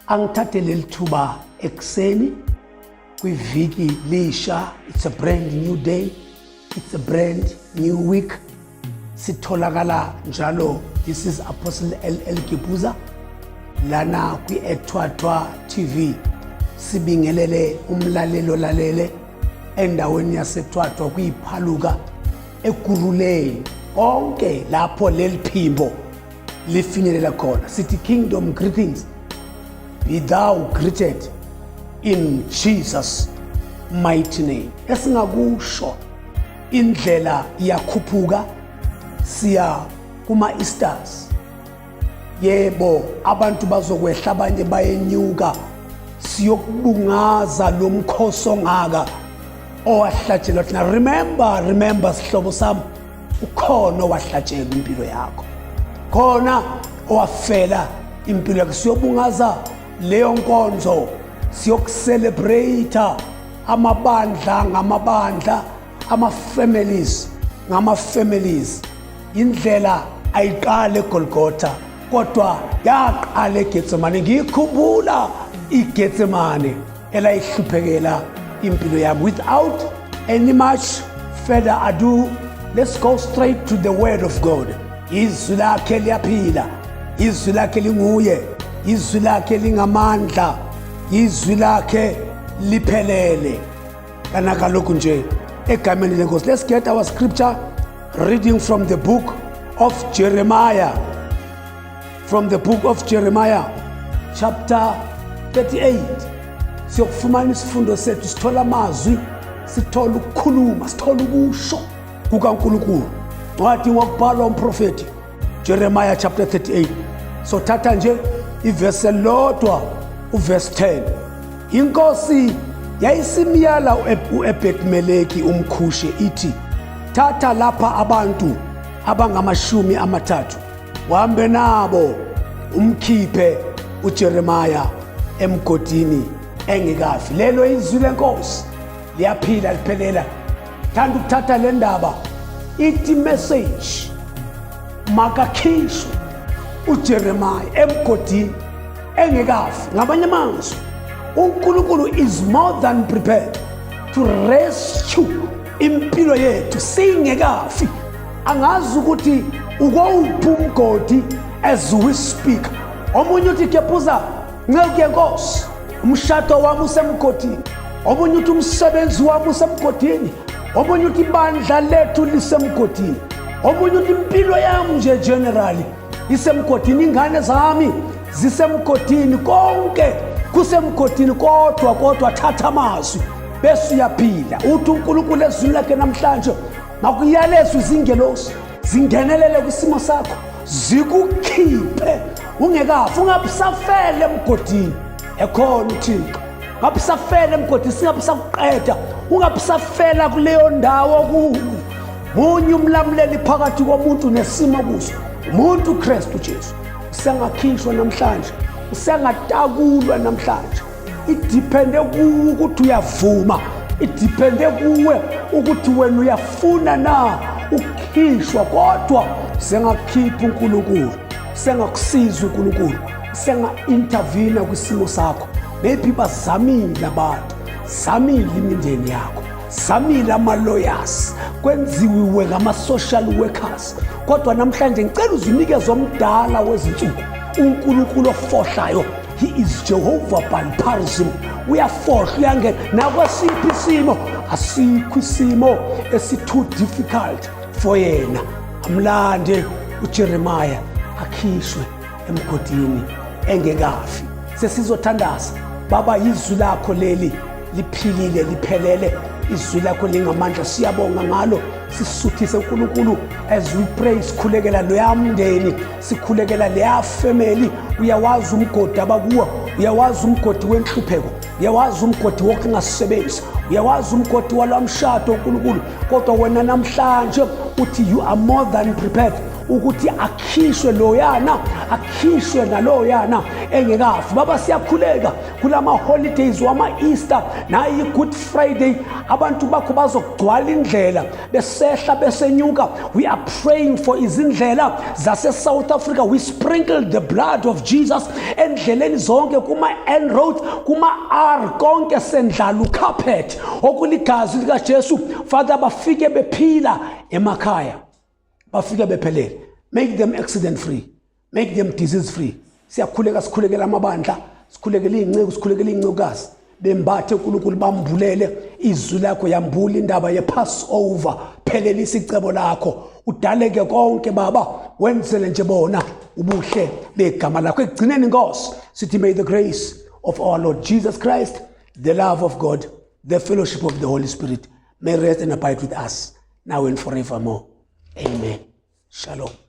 Angithathe leli thuba ekuseni kwiviki lisha. It's a brand new day, it's a brand new week. Sitholakala njalo. This is Apostle LL Gebuza lana kwi-Ethwathwa TV. Sibingelele umlalelo lalele endaweni yaseThwathwa, kuyiphaluka ekuruleni, konke lapho leli phimbo lifinyelela khona. Sithi kingdom greetings, be thou greeted in Jesus mighty name. Esingakusho, indlela iyakhuphuka, siya kuma Easters. Yebo, abantu bazokwehla, abanye bayenyuka. Siyokubungaza lo mkhosi ongaka owahlatshelwa thina. Remember, remember, sihlobo sami, ukhona owahlatshelwa impilo yakho, khona owafela impilo yakho. Siyobungaza leyo nkonzo, siyokucelebrate amabandla ngamabandla, ama-families ngama-families. Indlela ayiqale eGolgotha, kodwa yaqala eGetsemane. Ngiyikhumbula iGetsemane elayihluphekela impilo yami. Without any much further ado, let's go straight to the word of God. Izwi lakhe liyaphila, izwi lakhe linguye, izwi lakhe lingamandla, izwi lakhe liphelele. Kana kalokhu nje, egameni lenkosi, let's get our scripture reading from the book of Jeremiah, from the book of Jeremiah chapter 38. Siyokufumana isifundo sethu, sithola amazwi, sithola ukukhuluma, sithola ukusho kukaNkulunkulu. Ncwadi ngokubhalwa umprofeti Jeremiah chapter 38. So thatha nje ivesi elilodwa, uverse 10. Inkosi yayisimyala uEbedmeleki umKhushe ithi, "Thatha lapha abantu abangama-30, uhambe nabo, umkhiphe uJeremiah emgodini engekafi." Lelo izwi lenkosi, liyaphila, liphelela. Thanda ukuthatha le ndaba ithi message, makakhishwe uJeremiah emgodini engekafi. Ngamanye amazwi, uNkulunkulu is more than prepared to rescue impilo yethu singekafi. Angazi ukuthi ukowuphi umgodi as we speak. Omunye uthi, "Kephuza, nceku yenkosi, umshado wami usemgodini." Omunye uthi, "Umsebenzi wami usemgodini." Omunye uthi, "Ibandla lethu lisemgodini." Omunye uthi, "Impilo yami nje generally isemgodini, ingane zami zisemgodini, konke kusemgodini." Kodwa thatha amazwi bese uyaphila. Uthi uNkulunkulu ezwini lakhe namhlanje, makuyalezwa izingelosi zingenelele kwisimo sakho, zikukhiphe ungekafi, ungabusafele emgodini. Ekhona uThixo, ngabusafela emgodini, singabusakuqeda, ungabusafela kuleyo ndawo kuyo. Munye umlamuleli phakathi komuntu nesimo kuso, umuntu uKristu Jesu. Usengakhishwa namhlanje, usengatakulwa namhlanje. Idepende kuwe ukuthi uyavuma, idepende kuwe ukuthi wena uyafuna na ukukhishwa. Kodwa sengakhipha uNkulunkulu, sengakusiza uNkulunkulu, senga-intervene kwisimo sakho. Maybe bazamile abantu, zamile imindeni yakho, zamile ama-lawyers, kwenziwe ngama-social workers, kodwa namhlanje ngicela uzinikeze omdala wezinsuku, uNkulunkulu ofohlayo. He is Jehovah Balparazim. Uyafohla, uyangena nakwesiphi isimo. Asikho isimo esi-too difficult for yena. Amlande uJeremiah, akhishwe emgodini engekafi. Sesizothandaza. Baba, izwi lakho leli liphilile, liphelele. Izwi lakho lingamandla, siyabonga ngalo. Sisuthise, uNkulunkulu. As we pray, sikhulekela loya mndeni, sikhulekela leya family. Uyawazi umgodi abakuwo, uyawazi umgodi wenhlupheko, uyawazi umgodi wokungasebenzi, uyawazi umgodi walwamshado, uNkulunkulu. Kodwa wena namhlanje uthi you are more than prepared. Ukuthi akhishwe loyana, akhishwe naloyana engekafi. Baba, siyakhuleka kulama holidays wama Easter nayi Good Friday, abantu bakho bazogcwala indlela besehla besenyuka. We are praying for izindlela zase South Africa. We sprinkle the blood of Jesus endleleni zonke, kuma N road, kuma R, konke sendlala ucarpet okuligazi likaJesu. Father, bafike bephila emakhaya, bafike bephelele. Make them accident free, make them disease free. Siyakhuleka, sikhulekela amabandla, sikhulekela iy'nceku, sikhulekela iy'ncekukazi, bembathe uNkulunkulu, bambulele izwi lakho, yambula indaba ye-Passover, phelelisa icebo lakho, udaleke konke Baba, wenzele nje bona ubuhle begama lakho. Ekugcineni, Nkosi, sithi may the grace of our Lord Jesus Christ, the love of God, the fellowship of the Holy Spirit may rest and abide with us now and forevermore. Amen. Shalom.